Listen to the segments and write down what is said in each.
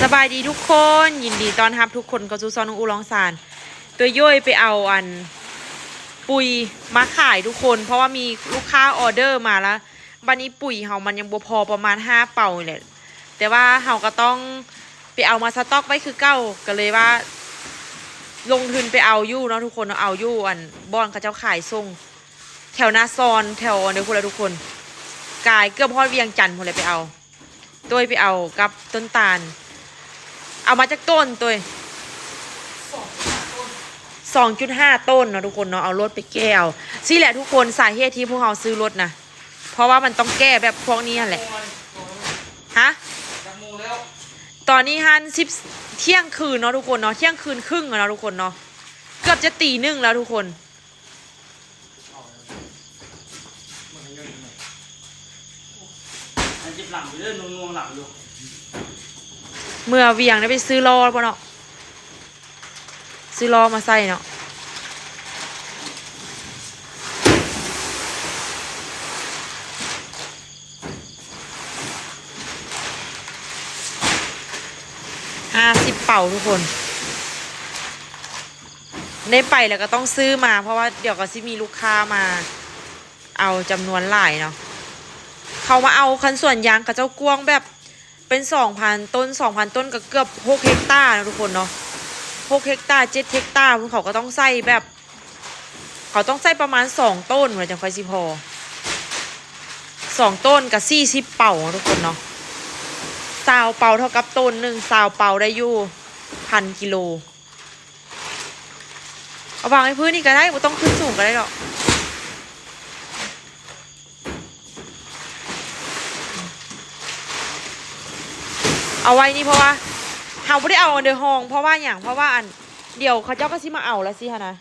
ສະບາຍດີທຸກຄົນ ຍິນດີຕ້ອນຮັບທຸກຄົນເຂົ້າສູ່ຊ່ອງນ້ອງອູ້ລອງສານ. ຕົວໂຍ້ຍໄປເອົາອັນປຸ໋ຍມາຂາຍທຸກຄົນ ເພາະວ່າມີລູກຄ້າອໍເດີມາລະ ບັດນີ້ປຸ໋ຍເຮົາມັນຍັງບໍ່ພໍ ປະມານຫ້າເປົານີ້ແຫຼະ ແຕ່ວ່າເຮົາກໍຕ້ອງໄປເອົາມາສະຕັອກໄວ້ຄືເກົ່າ ກໍເລີຍວ່າລົງທຶນໄປເອົາຢູ່ເນາະທຸກຄົນເນາະ ເອົາຢູ່ອັນບ່ອນເຂົາເຈົ້າຂາຍສົ່ງ ແຖວນາຊອນ ແຖວອັນເດີພຸ້ນແຫຼະທຸກຄົນ ກາຍເກືອບຮອດວຽງຈັນພຸ້ນແຫຼະໄປເອົາ. ໂຕ້ຍໄປເອົາກັບຕົ້ນຕານ ເອົາມາຈັກຕົ້ນໂຕ້ຍ? ສອງຈຸດຫ້າຕົ້ນເນາະທຸກຄົນເນາະ ເອົາລົດໄປແກ່ເອົາ. ຊີ້ແຫຼະທຸກຄົນ ສາເຫດທີ່ພວກເຮົາຊື້ລົດນະ ເພາະວ່າມັນຕ້ອງແກ່ແບບພວກນີ້ຫັ້ນແຫຼະ. ຮະ? ຈັກໂມງແລ້ວ? ຕອນນີ້ຫັ້ນສິບ ທ່ຽງຄືນເນາະທຸກຄົນເນາະ ທ່ຽງຄືນຄຶ່ງແລ້ວເນາະທຸກຄົນເນາະ ເກືອບຈະຕີໜຶ່ງແລ້ວທຸກຄົນ. ມັນເຈັບຫຼັງຢູ່ເດີ ໜ່ວງໆຫຼັງຢູ່. ເມືອວຽງໄດ້ໄປຊື້ລໍ້ບໍ່ເນາະ ຊື້ລໍ້ມາໃສ່ເນາະ. ຫ້າສິບເປົາທຸກຄົນ. ໄດ້ໄປແລ້ວກໍຕ້ອງຊື້ມາ ເພາະວ່າດຽວກໍຊິມີລູກຄ້າມາເອົາຈຳນວນຫຼາຍເນາະ ເຂົາມາເອົາ. ຄັນສວນຢາງເຂົາເຈົ້າກວ້າງແບບເປັນສອງພັນຕົ້ນ ສອງພັນຕົ້ນ ກໍເກືອບຫົກເຮັກຕາເນາະທຸກຄົນເນາະ ຫົກເຮັກຕາ ເຈັດເຮັກຕາພຸ້ນ ເຂົາກໍຕ້ອງໃສ່ແບບ ເຂົາຕ້ອງໃສ່ປະມານສອງໂຕນພຸ້ນແຫຼະ ຈັ່ງຄ່ອຍຊິພໍ ສອງໂຕນກໍສີ່ສິບເປົາເນາະທຸກຄົນເນາະ ຊາວເປົາເທົ່າກັບໂຕນໜຶ່ງ ຊາວເປົາໄດ້ຢູ່ພັນກິໂລ. ເອົາວາງໃຫ້ພື້ນນີ້ກໍໄດ້ ບໍ່ຕ້ອງຂຶ້ນສູງກໍໄດ້ດອກ ເອົາໄວ້ນີ້ ເພາະວ່າເຮົາບໍ່ໄດ້ເອົາອັນເດີຮອງ ເພາະວ່າຫຍັງ ເພາະວ່າອັນ ດຽວເຂົາເຈົ້າກໍຊິມາເອົາລະຊີ້ຫັ້ນນະ.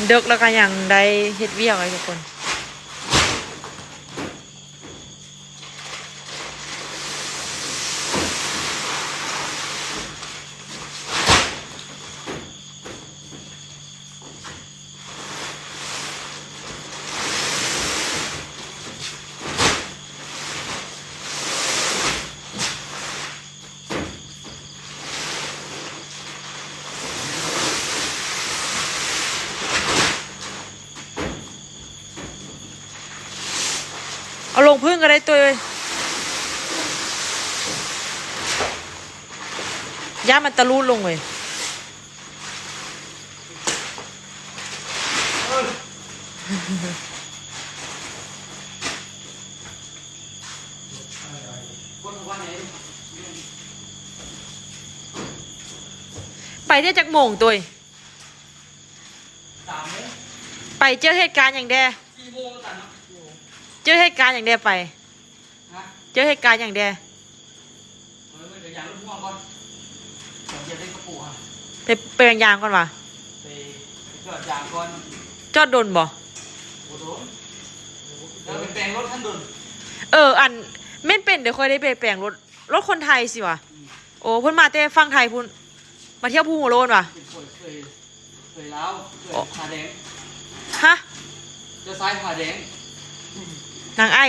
ເດິກແລ້ວກໍຍັງໄດ້ເຮັດວຽກເລີຍທຸກຄົນ. ເອົາລົງພື້ນກໍໄດ້ໂຕ້ຍເອີຍ ຢ້ານມັນຕະລຸລົງເອີຍ. ໄປແຕ່ຈັກໂມງໂຕ້ຍ? ສາມໂມງ. ໄປເຈີເຫດການຫຍັງແດ່? ສີ່ໂມງແລ້ວກັນເນາະ. ເຈີເຫດການຫຍັງແດ່ໄປ? ຮະ? ເຈີເຫດການຫຍັງແດ່? ເອີ ໄປຢາງລົດຮ່ວງກ່ອນ ໄປ ໄປເບິ່ງຢາງກ່ອນຫວາ? ໄປ ໄປຈອດຢາງກ່ອນ. ຈອດດົນບໍ່? ບໍ່ດົນ. ເອີ ໄປແປງລົດຄັນດົນ. ເອີ ອັນ ແມ່ນເປັນເດີ ຂ້ອຍໄດ້ໄປແປງລົດ ລົດຄົນໄທຊິຫວາ? ອືມ. ໂອ້ ເພິ່ນມາແຕ່ຝັ່ງໄທພຸ້ນ ມາທ່ຽວພູຫົວໂລ້ນຫວາ? ເປັນຄົນເຄີຍ ເຄີຍລາວ ເຄີຍ ໂອ້ ຜ້າແດງ. ຮະ? ເຈົ້າຊາຍຜ້າແດງ. ນາງໄອ.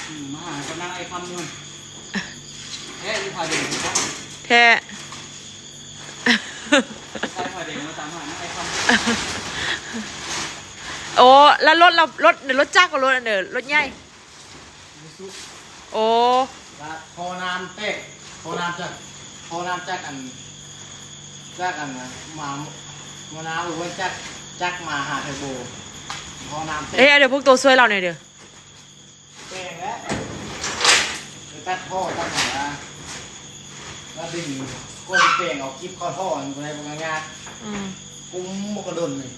ອືມ ມາຫາກັບນາງໄອຄຳຢູ່ຫັ້ນ. ແທ້ຢູ່ຜ້າແດງ. ແທ້. ຊາຍຜ້າແດງມາຕາມຫານາງໄອຄຳ. ໂອ້ ແລ້ວລົດ ລົດ ລົດຈັກ ລົດອັນເດີ ລົດໃຫຍ່? ອີຊູຊູ. ໂອ້ ລະທໍ່ນ້ຳແຕກ ທໍ່ນ້ຳຈາກ ທໍ່ນ້ຳຈາກອັນ ຈາກອັນ ມາ ມານາ ຫຼືວ່າຈາກ ຈາກມາຫາເທີໂບ ທໍ່ນ້ຳແຕກ. ເອີ ດຽວພວກໂຕຊ່ວຍລາວໜ່ອຍເດີ. ແປງແລ້ວ ໄປຕັດທໍ່ຕັດຫຍັງນະ ລະດຶງ ກວ່າຊິແປງເອົາກິບເຂົ້າທໍ່ ມັນບໍ່ໄດ້ ບໍ່ຍາກ. ອືມ ກຸ້ມບໍ່ກະດົນນີ້.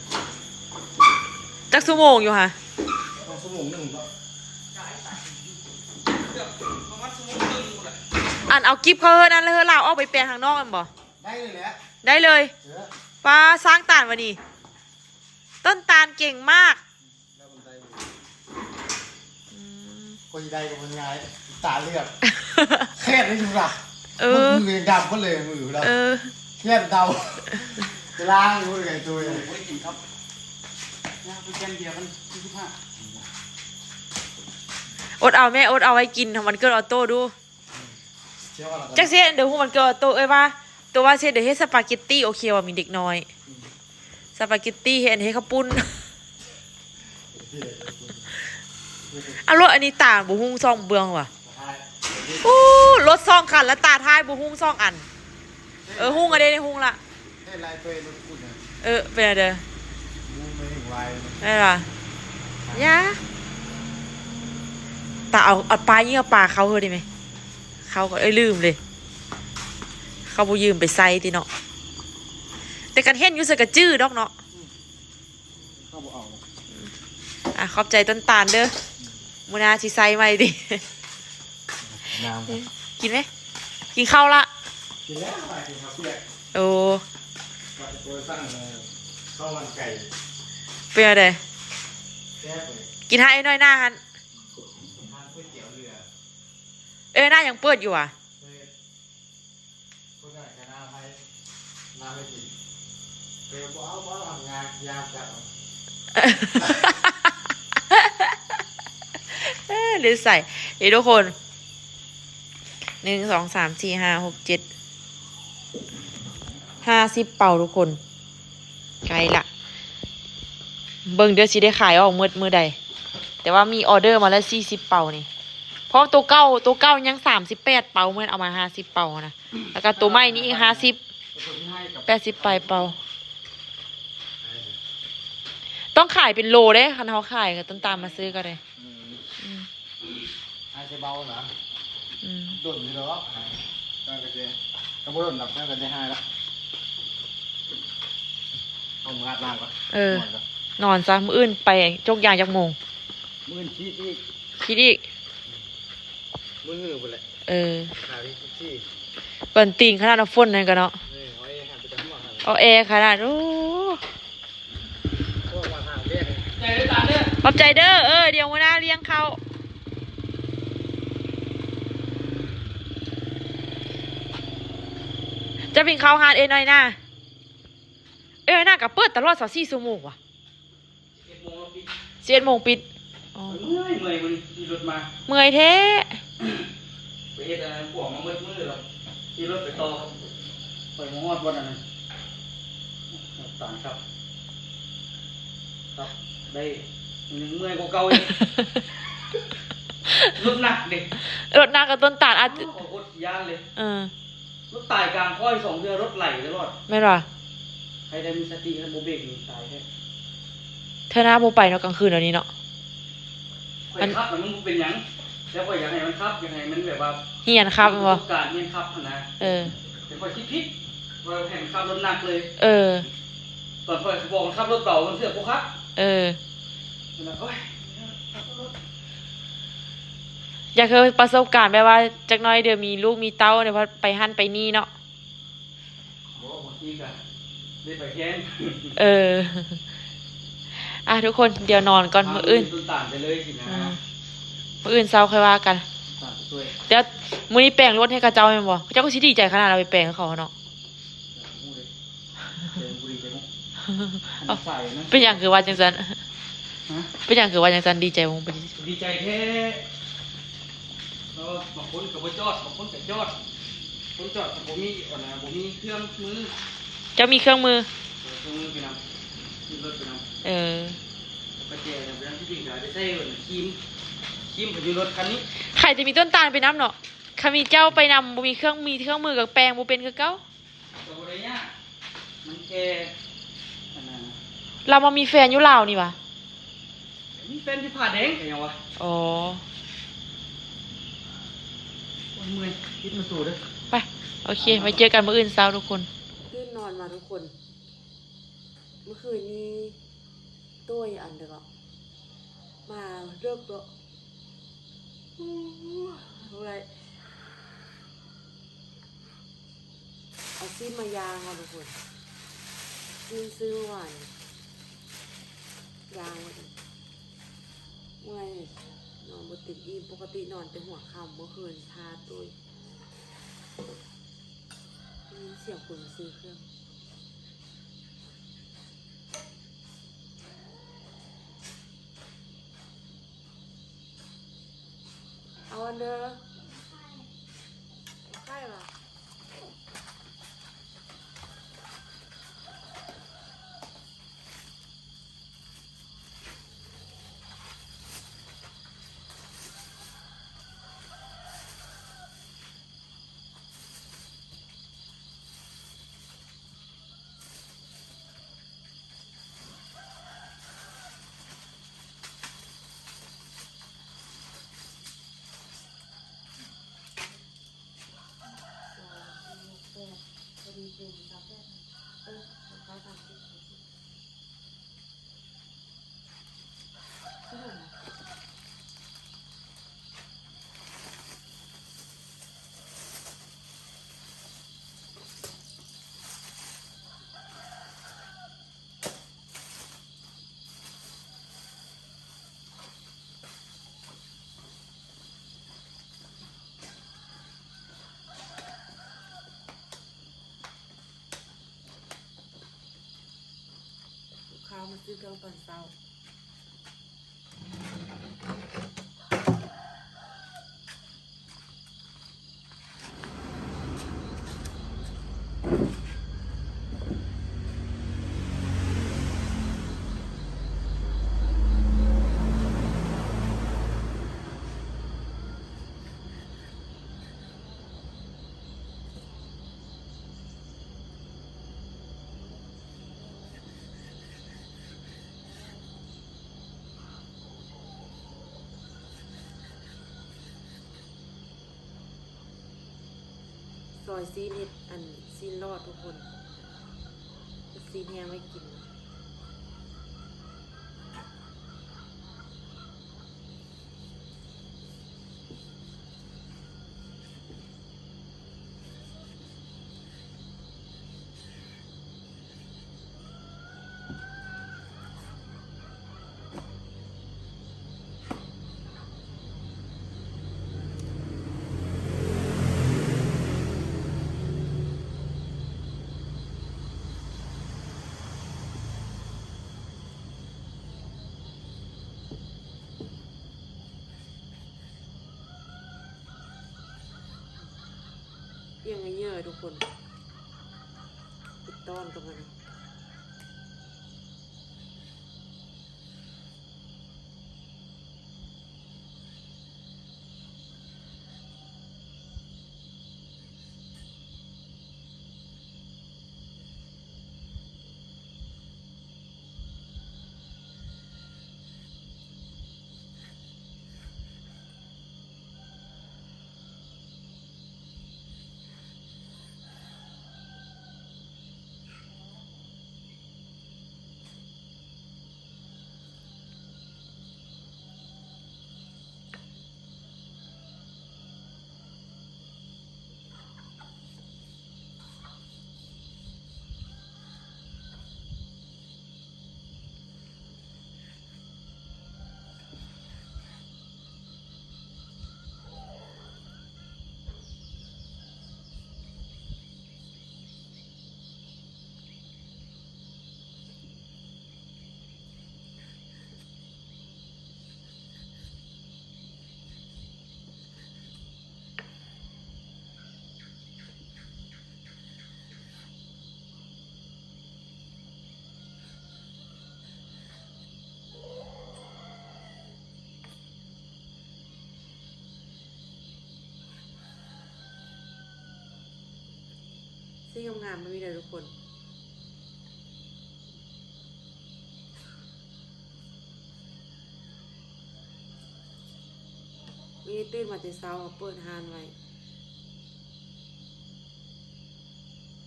ຈັກຊົ່ວໂມງຢູ່ຫະ? ຕ້ອງຊົ່ວໂມງໜຶ່ງເນາະ. ອັນເອົາກິບເຂົ້າເຮືອນນັ້ນ ແລ້ວເຮືອລາວອອກໄປແປງທາງນອກແມ່ນບໍ່? ໄດ້ເລີຍແຫຼະ. ໄດ້ເລີຍ. ເອີ ປ້າ ສ້າງຕານວະນີ້ ຕົ້ນຕານເກັ່ງມາກ. ອືມ ກວ່າຊິໄດ້ກໍບໍ່ງ່າຍ ຕາເລືອດ ແຄບໄດ້ຢູ່ລະ. ເອີ ມືຍັງດຳເບິດເລີຍ ມືລະ. ເອີ ແຄບເດົາ. ລ້າງຢູ່ໄກໂຕຍ ບໍ່ໄດ້ກິນຄັບ ຍາໄປແກ່ນເບຍກັນສີ່ສິບຫ້າ ອົດເອົາແມ່ ອົດເອົາໄວ້ກິນ ວັນເກີດອອໂຕ້ດູ. ຈັກຊິເຮັດເດີ ຮູ້ວັນເກີດໂຕເອີຍວ່າ ໂຕວ່າຊິເຮັດເດີ ເຮັດສະປາເກັດຕີ ໂອເຄວ່າ ມີເດັກນ້ອຍ ສະປາເກັດຕີ ເຮັດ ເຮັດເຂົ້າປຸ້ນ ເອົາໂລດ ອັນນີ້ຕາບໍ່ຮຸ່ງສອງເບື້ອງວ່າ ໂອ້ ລົດສອງຄັນ ແລ້ວຕາທ້າຍບໍ່ຮຸ່ງສອງອັນ ເອີ ຮຸ່ງ ອັນເດ ຮຸ່ງລະ. ເຮັດລາຍໂຕລົດພຸ້ນນະ ເອີ ເປັນແນວໃດ ໝູໄປຫວາຍ ແມ່ນຫວາ ຢ່າ ຕາເອົາ ເອົາປາ ຍິງເອົາປາເຂົ້າເຮີໄດ້ໄໝ ເຂົາກໍ ເອີຍ ລືມເລີຍ ເຂົາບໍ່ຢືມໄປໃສ່ຕິເນາະ ແຕ່ຄັນເຫັນຢູ່ໃສກໍຈື່ດອກເນາະ ເຂົາບໍ່ເອົາ ອ່ະ ຂອບໃຈຕົ້ນຕານເດີ ມື້ໜ້າຊິໃສ່ໃໝ່ຕິ. ນ້ຳ ກິນໄໝ? ກິນເຂົ້າລະ? ກິນແລ້ວ ກິນເຂົ້າປຽກ ໂອ້ ວ່າຈະໂທສັ່ງເຂົ້າມັນໄກ່ ເປັນແນວໃດ? ແຊບເລີຍ ກິນຫາເອື້ອຍນ້ອຍໜ້າຫັ້ນ ຮ້ານກ໋ວຍຕຽວເຫຼືອ ເອື້ອຍນ້ອຍໜ້າຍັງເປີດຢູ່ຫວາ? ເອີ ຄົນນັ້ນກະໜ້າໃຜ ໜ້າໄປກິນ ເອີ ບໍ່ເອົາ ບໍ່ເອົາ ຍາມ ຍາມຈັບເອົາ ເອີ ເລີຍໃສ່ ນີ້ທຸກຄົນ ໜຶ່ງ ສອງ ສາມ ສີ່ ຫ້າ ຫົກ ເຈັດ ຫ້າສິບເປົາທຸກຄົນ ໃກ້ລະ ເບິ່ງເດີ້ ຊິໄດ້ຂາຍອອກໝົດມື້ໃດ ແຕ່ວ່າມີອໍເດີມາແລ້ວສີ່ສິບເປົານີ້ ເພາະໂຕເກົ່າ ໂຕເກົ່າຍັງສາມສິບແປດເປົາ ເໝືອນເອົາມາຫ້າສິບເປົານະ ແລ້ວກໍໂຕໃໝ່ນີ້ອີກຫ້າສິບ ແປດສິບປາຍເປົາ ຕ້ອງຂາຍເປັນໂລເດ້ ຄັນເຮົາຂາຍກໍຕ້ອງຕາມມາຊື້ກໍໄດ້ ອືມ ອືມ ຫາຍໃສ່ເບົານະ ອືມ ດົນຢູ່ດອກ ຫາຍ ກໍຈະ ກໍບໍ່ດົນດອກ ກໍຈະຫາຍລະ ເອົາມືອາບນ້ຳກ່ອນ ເອີ ນອນກ່ອນ ນອນຊະ ມື້ອື່ນໄປຈົກຢາງຈັກໂມງ? ມື້ອື່ນຄິດອີກ ຄິດອີກ ມື້ຮືພຸ້ນແຫຼະ ເອີ ຫ້າສິບສີ່ ກ່ອນຕີງຂະໜາດວ່າຝົນນັ້ນກໍເນາະ ເອີ ເອົາແອຫັ້ນໄປແຕ່ຫົວຫັ້ນ ເອົາແອຂະໜາດ ໂອ້ ຂອບໃຈເດີ້ ເອີ ດຽວມື້ໜ້າລ້ຽງເຂົ້າ ຈະກິນເຂົ້າຮ້ານເອື້ອຍນ້ອຍໜ້າ ເອື້ອຍນ້ອຍໜ້າກໍເປີດຕະຫຼອດຊາວສີ່ຊົ່ວໂມງຫວາ? ສິບເອັດໂມງປິດ ສິບເອັດໂມງປິດ ອໍ ເມື່ອຍ ເມື່ອຍມື້ນີ້ຂີ່ລົດມາ ເມື່ອຍແທ້ ໄປເຮັດອັນນັ້ນພວກມາໝົດມື້ແລ້ວ ຂີ່ລົດໄປຕໍ່ ໄປມາຮອດບ່ອນອັນນັ້ນ ຕານຄັບ ຄັບໄດ້ ຍັງເມື່ອຍກວ່າເກົ່າອີກ ລົດໜັກເດ້ ລົດໜັກກັບຕົ້ນຕານອາດ ໂອ້ ໂຄດຂີ້ຢ້ານເລີຍ ເອີ ລົດຕາຍກາງຄອຍສອງເທື່ອ ລົດໄຫຼຕະຫຼອດ ແມ່ນຫວາ? ໃຜໄດ້ມີສະຕິ ຄັນບໍ່ເບກນີ້ຕາຍແທ້ ເທື່ອໜ້າບໍ່ໄປເນາະ ກາງຄືນແນວນີ້ເນາະ ຂ້ອຍ ມັນ ຂັບແລ້ວມັນບໍ່ເປັນຫຍັງ ແຕ່ຂ້ອຍຢາກໃຫ້ມັນຂັບ ຢາກໃຫ້ມັນແບບວ່າ ຮຽນຂັບແມ່ນບໍ່? ມີປະສົບການຮຽນຂັບຫັ້ນນະ ເອີ ແຕ່ຂ້ອຍຄິດຜິດ ວ່າໃຫ້ມັນຂັບລົດໜັກເລີຍ ເອີ ຕອນຂ້ອຍບອກມັນຂັບລົດເບົາ ມັນເສືອກບໍ່ຂັບ ເອີ ແລ້ວ ໂອ້ຍ ຢາກເຄີຍປະສົບການແບບວ່າຈັກໜ້ອຍດຽວມີລູກມີເຕົ້າ ດຽວໄປຫັ້ນໄປນີ້ເນາະ ບໍ່ ບາງທີກໍໄດ້ໄປແທນ ເອີ ອ່ະ ທຸກຄົນ ດຽວນອນກ່ອນ ມື້ອື່ນ ຕົ້ນຕານໄປເລີຍຊີ້ນະ ອືມ ມື້ອື່ນເຊົ້າຄ່ອຍວ່າກັນ ຕານໄປຊ່ວຍ ແຕ່ມື້ນີ້ແປງລົດໃຫ້ເຂົາເຈົ້າແມ່ນບໍ່? ເຂົາເຈົ້າກໍຊິດີໃຈຂະໜາດເອົາໄປແປງໃຫ້ເຂົາເນາະ ເປັນຫຍັງຄືວ່າຈັ່ງຊັ້ນ? ຮະ? ເປັນຫຍັງຄືວ່າຈັ່ງຊັ້ນ? ດີໃຈບໍ່? ດີໃຈແທ້ ເອີ ບາງຄົນກໍບໍ່ຈອດ ບາງຄົນກໍຈອດ ຄົນຈອດກໍບໍ່ມີ ອັນນ່າ ບໍ່ມີເຄື່ອງມື ເຈົ້າມີເຄື່ອງມື ເອີ ເຄື່ອງມືໄປນຳ ຂີ່ລົດໄປນຳ ເອີ ກະແຈໄປນຳ ທີ່ຈິງກະໄດ້ໃຊ້ ອັນ ຄີມ ຄີມໄປຢູ່ລົດຄັນນີ້ ໃຜຈະມີຕົ້ນຕານໄປນຳເນາະ ຄັນມີເຈົ້າໄປນຳ ບໍ່ມີເຄື່ອງ ມີເຄື່ອງມືກໍແປງບໍ່ເປັນຄືເກົ່າ ກໍບໍ່ໄດ້ຍາກ ມັນແຄ່ ອັນນັ້ນ ລາວມາມີແຟນຢູ່ລາວນີ້ຫວາ? ມີແຟນຢູ່ຜາແດງກໍຍັງວ່າ ອໍ ໂອ້ຍ ເມື່ອຍ ຄິດມາສູ່ເດີ້ ໄປ ໂອເຄ ໄປເຈີກັນມື້ອື່ນເຊົ້າທຸກຄົນ ຕື່ນນອນມາທຸກຄົນ ເມື່ອຄືນນີ້ ໂຕຍອັນເດີເກາະ ມາເລິກເນາະ ໂອ້ຍ ເອົາຊີ້ນມາຍ່າງເອົາທຸກຄົນ ຊີ້ນຊື້ເມື່ອວານນີ້ ຍ່າງເອົາ ເມື່ອຍ ນອນບໍ່ເຕັມອີ່ມ ປົກກະຕິນອນແຕ່ຫົວຄ່ຳ ເມື່ອຄືນພາໂຕຍ ໄດ້ຍິນສຽງຄົນມາຊື້ເຄື່ອງ. ເດີ ໄຂ້ຫວາ? ລູກຄ້າມາຊື້ເຄື່ອງຕອນເຊົ້າ. ຊອຍຊີ້ນເຮັດອັນຊີ້ນຫຼອດທຸກຄົນ ເຮັດຊີ້ນແຫ້ງໄວ້ກິນ. ອຽງເຫຍື້ອທຸກຄົນ ຕິດຕ້ອນກັບມັນ. ສີງາມໆ ມັນມີເດີທຸກຄົນ. ມື້ນີ້ຕື່ນມາແຕ່ເຊົ້າ ເປີດຮ້ານໄວ້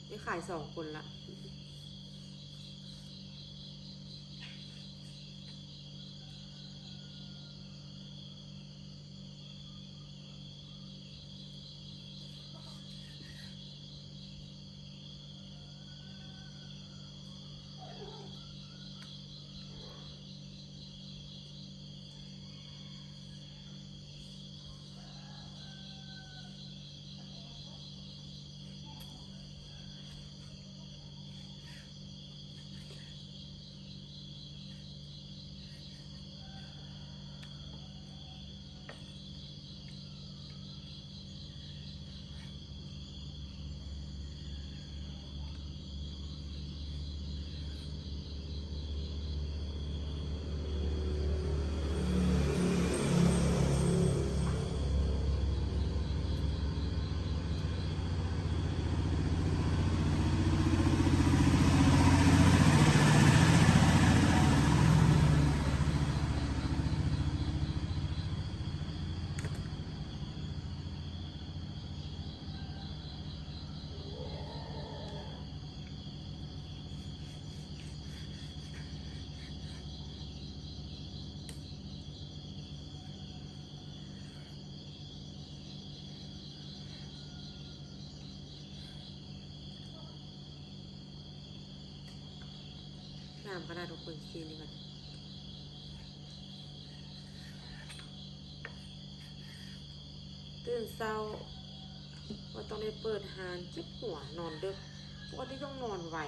ໄດ້ຂາຍສອງຄົນລະ. ເ າມຂະໜາດທຸກຄົນ ຊີ້ນນີ້ມັນ ຕື່ນເຊົ້າ ບໍ່ຕ້ອງໄດ້ເປີດຮ້ານ ເຈັບຫົວ ນອນເດິກ. ປົກກະຕິຕ້ອງນອນໄວ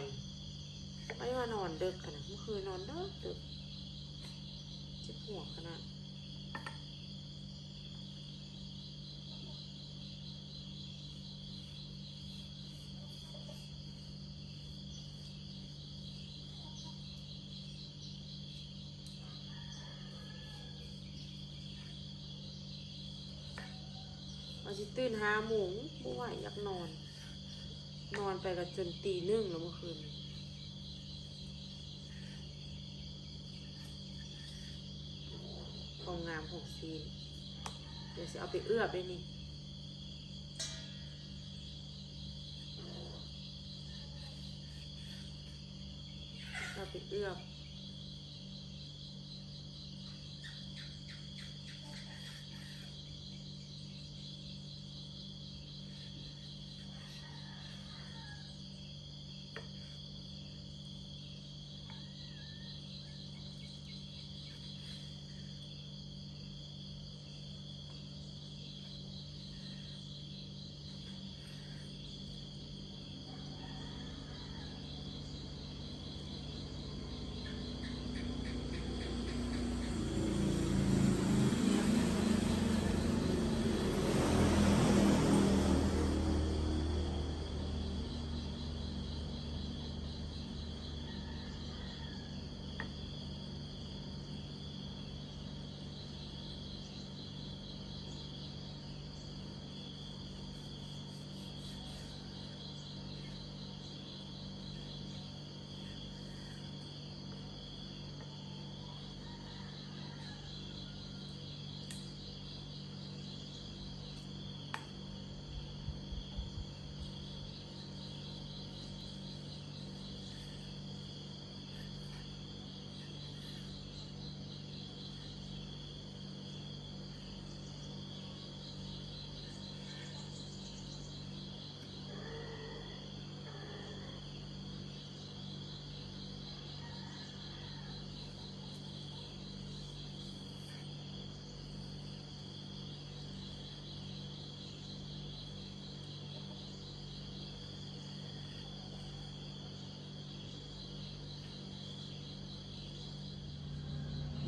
ໄປວ່ານອນເດິກຫັ້ນນະ ເມື່ອຄືນນອນເດິກໆ ເຈັບຫົວຂະໜາດ. ວ່າຊິຕື່ນຫ້າໂມງ ບໍ່ໄຫວ ຢາກນອນ ນອນໄປກໍຈົນຕີໜຶ່ງແລ້ວເມື່ອຄືນນີ້. ຄວາມງາມຂອງຊີ້ນ ດຽວຊິເອົາໄປເອືອບເດ້ນີ້ ເອົາໄປເອືອບ.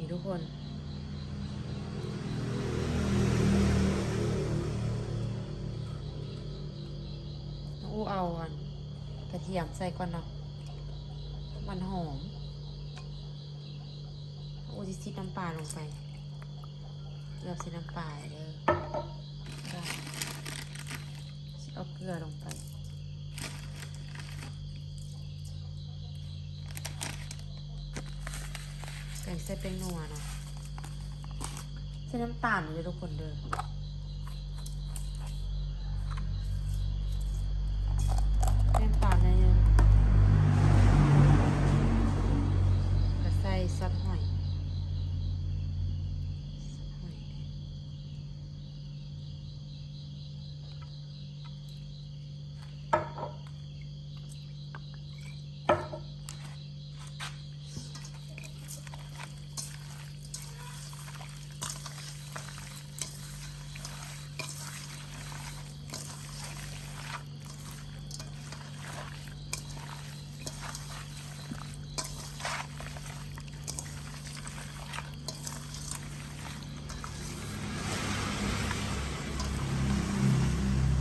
ນີ້ທຸກຄົນ ນ້ອງອູເອົາອັນກະທຽມໃສ່ກ່ອນເນາະ ມັນຫອມ. ໂອ້ ຊິຊິດນ້ຳປາລົງໄປ ເກືອບໃສ່ນ້ຳປາເດີ ຊິເອົາເກືອລົງໄປ ແລ້ວໃສ່ແປ້ງນົວເນາະ ໃສ່ນ້ຳຕານເດີທຸກຄົນເດີ. ແປ້ງປານໃນ ກະໃສ່ຊອດຫອຍ ຊອດຫອ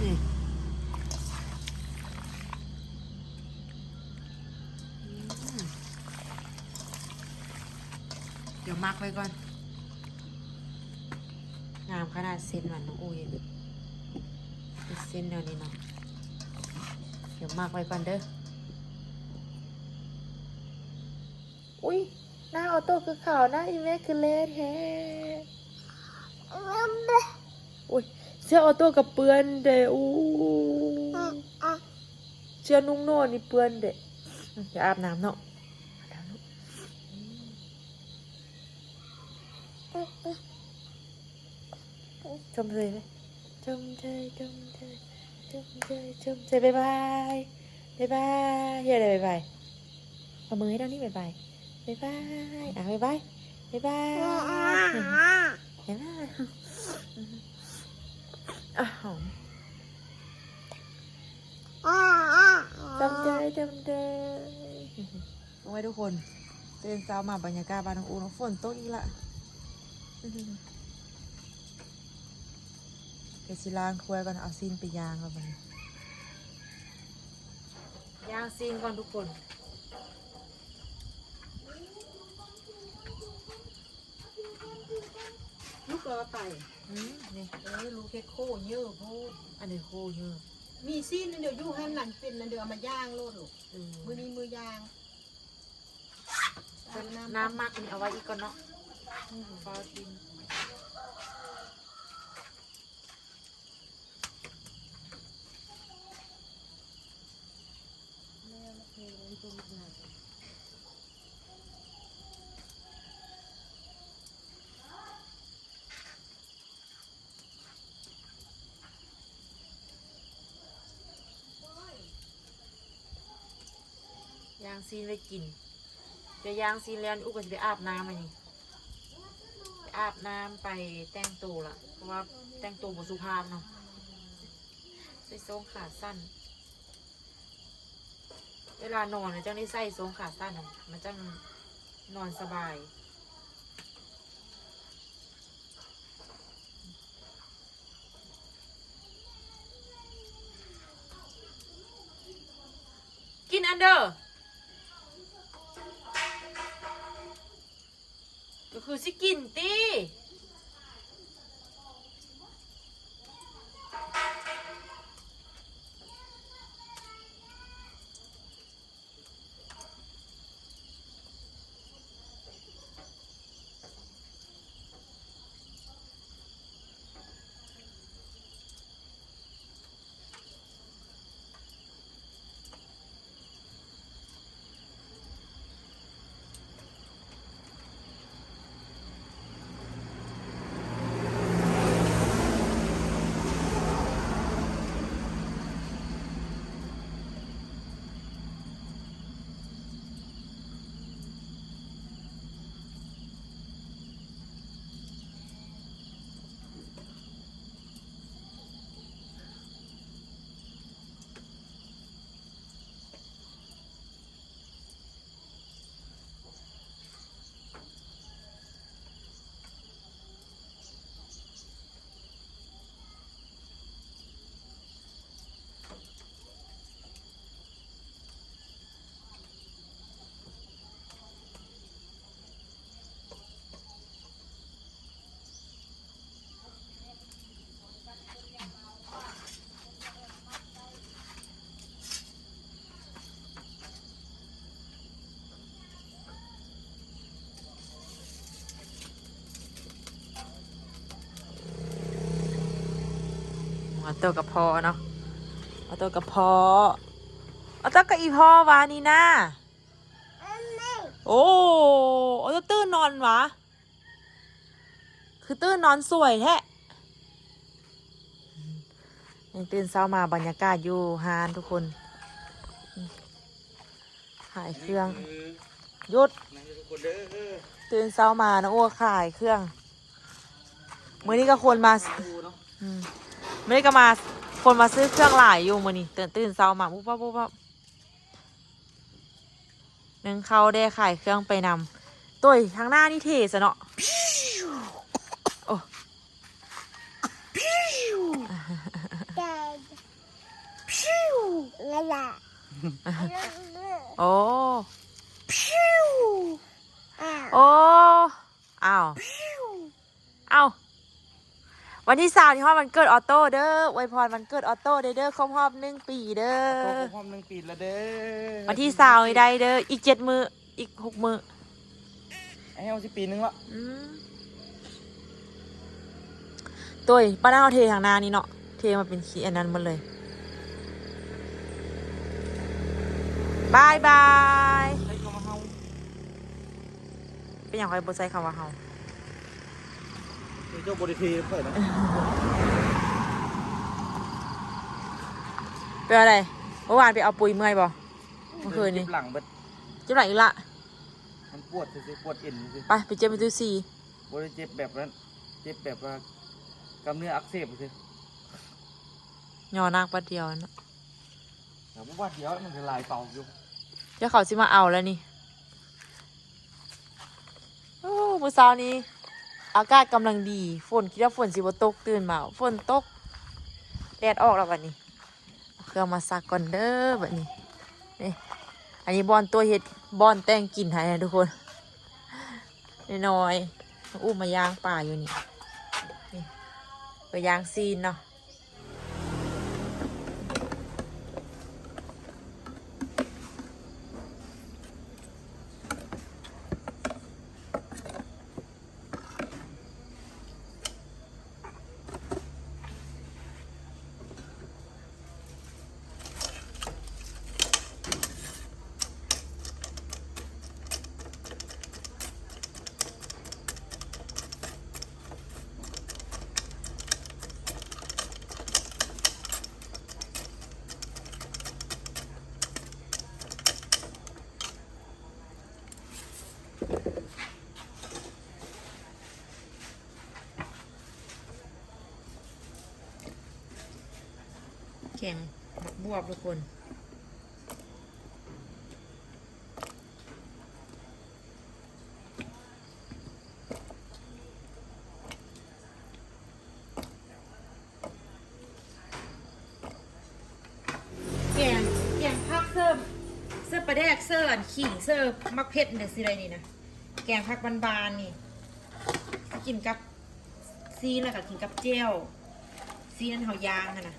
ຍ. ດຽວໝັກໄວ້ກ່ອນ ງາມຂະໜາດເສັ້ນມັນ ໂອ້ຍ ເປັນເສັ້ນແນວນີ້ເນາະ ດຽວໝັກໄວ້ກ່ອນເດີ. ອຸ້ຍ ໜ້າອໍໂຕ້ຄືຂາວ ໜ້າອີ່ແມ່ຄືແລ່ແທ້. ໂອ້ຍ ເສື້ອອໍໂຕ້ກະເປື້ອນເດ້. ໂອ້ ເສື້ອນຸ່ງນອນນີ້ເປື້ອນເດ້. ດຽວອາບນ້ຳເນາະ ອາບນ້ຳເນາະ. ຊົມເຊີຍໄປ ຊົມເຊີຍ ຊົມເຊີຍ ຊົມເຊີຍ ຊົມເຊີຍ. ບາຍບາຍ ບາຍບາຍ. ເຮັດໃດບາຍບາຍ? ເອົາມືໃຫ້ທາງນີ້ ບາຍບາຍ. ບາຍບາຍ ອ່ະ ບາຍບາຍ ບາຍບາຍ ເຫັນບໍ່ ອ່ະ ຫອມ ຈຳເດີ ຈຳເດີ. ໂອ້ຍ ທຸກຄົນ ຕື່ນເຊົ້າມາບັນຍາກາດບ້ານນ້ອງອູເນາະ ຝົນຕົກອີກລະ ເດີຊິລ້າງຖ້ວຍກ່ອນ ເອົາຊີ້ນໄປຍ່າງກ່ອນບັດນີ້ ຍ່າງຊີ້ນກ່ອນທຸກຄົນ. ລູກລອໄປ ອືມ ນີ້ ເອີ ລູກເຮັດໂຄເຍີໂພດ ອັນນີ້ໂຄເຍີ ມີຊີ້ນອັນດຽວຢູ່ຫັ້ນ ອັນເປັນອັນດຽວ ເອົາມາຍ່າງໂລດລູກ ອືມ ມື້ນີ້ມື້ຍ່າງ ນ້ຳ ນ້ຳໝັກນີ້ເອົາໄວ້ອີກກ່ອນເນາະ ອືມ ຟ້າວກິນ. ຍ່າງຊີ້ນໄວ້ກິນ ຈະຍ່າງຊີ້ນແລ້ວ ອຸກກໍຊິໄປອາບນ້ຳອັນນີ້ ໄປອາບນ້ຳ ໄປແຕ່ງໂຕລະ ເພາະວ່າແຕ່ງໂຕບໍ່ສຸພາບເນາະ ໃສ່ໂສ້ງຂາສັ້ນ. ເວລານອນຈັ່ງໄດ້ໃສ່ໂສ້ງຂາສັ້ນ ມັນຈັ່ງນອນສະບາຍ. ກິນອັນເດີ ກໍຄືຊິກິນຕິ. ອອໂຕ້ກັບພໍ່ເນາະ ອອໂຕ້ກັບພໍ່ ອອໂຕ້ກັບອີ່ພໍ່ວານີ້ນາ. ໂອ້ ໂອ້ ຕື່ນນອນຫວາ ຄືຕື່ນນອນສວຍແທ້. ຍັງຕື່ນເຊົ້າມາ ບັນຍາກາດຢູ່ຮ້ານທຸກຄົນ ຂາຍເຄື່ອງ ຢຸດ ຕື່ນເຊົ້າມານະ ໂອ້ ຂາຍເຄື່ອງ. ມື້ນີ້ກໍຄົນມາ ອືມ ມື້ນີ້ກໍມາ ຄົນມາຊື້ເຄື່ອງຫຼາຍຢູ່ມື້ນີ້ ຕື່ນ ຕື່ນເຊົ້າມາ ປຸບປັບ ປຸບປັບ. ໜຶ້ງເຂົ້າແດ່ ຂາຍເຄື່ອງໄປນຳ. ໂຕຍ ທາງໜ້ານີ້ເທ່ຊະເນາະ. ໂອ້ ໂອ້ ໂອ້ ອ້າວ. ເອົ້າ ວັນທີຊາວນີ້ຮອດວັນເກີດອອໂຕ້ເດີ ອວຍພອນວັນເກີດອອໂຕ້ເດີ ເດີ ຄົບຮອບໜຶ່ງປີເດີ ອອໂຕ້ຄົບຮອບໜຶ່ງປີແລ້ວເດີ ວັນທີຊາວນີ້ໄດ້ເດີ ອີກເຈັດມື້ ອີກຫົກມື້ ໃຫ້ເຮົາຊິປີໜຶ່ງລະ ອືມ ໂຕຍ ປານນັ້ນເຮົາເທທາງໜ້ານີ້ເນາະ ເທມາເປັນຂີ້ອັນນັ້ນໝົດເລີຍ ບາຍບາຍ ໃຊ້ຄຳວ່າເຮົາ. ເປັນຫຍັງຂ້ອຍບໍ່ໃຊ້ຄຳວ່າເຮົາ? ເຈົ້າບໍ່ໄດ້ເທຂ້ອຍນະ. ເປັນຈັ່ງໃດ? ເມື່ອວານໄປເອົາປຸຍເມື່ອຍບໍ່? ເມື່ອຄືນນີ້ ເຈັບຫຼັງເບິດ. ເຈັບຫຼັງອີກລະ? ມັນ ປວດຊື່ໆ ປວດເອັນຊື່ໆ ໄປ ໄປເຈັບຢູ່ຕູ້ສີ່. ບໍ່ໄດ້ເຈັບແບບນັ້ນ ເຈັບແບບວ່າກ້າມເນື້ອອັກເສບຊື່ໆ. ຍໍໜັກບາດດຽວເນາະ. ແຕ່ບໍ່ບາດດຽວ ມັນກໍຫຼາຍເຕົາຢູ່. ດຽວເຂົາຊິມາເອົາແລ້ວນີ້. ໂອ້ ມື້ເຊົ້ານີ້ອາກາດກຳລັງດີ ຝົນ ຄິດວ່າຝົນຊິບໍ່ຕົກ ຕື່ນມາຝົນຕົກ ແດດອອກແລ້ວບັດນີ້. ເອົາເຄື່ອງມາຊັກກ່ອນເດີບັດນີ້. ນີ້ ອັນນີ້ບ່ອນຕົວເຮັດ ບ່ອນແຕ່ງກິນໃຫ້ນະທຸກຄົນ. ນ້ອຍໆ ນ້ອງອຸ້ມມາຍ່າງປາຢູ່ນີ້. ນີ້ ໄປຍ່າງຊີ້ນເນາະ. ແກງບັກບວບທຸກຄົນ. ແກງ ແກງຜັກເສີມ ເສີມປາແດກ ເສີມອັນຂີງ ເສີມໝາກເຜັດ ຈັ່ງຊີ້ໄດ້ນີ້ນະ. ແກງຜັກບານໆ ນີ້ ກິນກັບຊີ້ນ ແລ້ວກໍກິນກັບແຈ່ວ ຊີ້ນອັນເຮົາຍ່າງຫັ້ນນະ.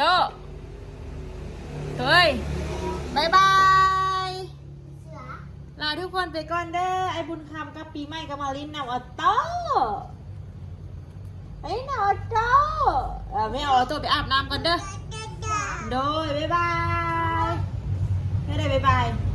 ໂຕ ໂຕເອີຍ ບາຍບາຍ ລາທຸກຄົນໄປກ່ອນເດີ. ອ້າຍບຸນຄຳກັບປີໃໝ່ກໍມາຫຼິ້ນນຳອອໂຕ້ ໄປນຳອອໂຕ້. ເອີ ແມ່ເອົາອອໂຕ້ໄປອາບນ້ຳກ່ອນເດີ. ໂດຍ ບາຍບາຍ ແມ່ໄດ້ບາຍບາຍ.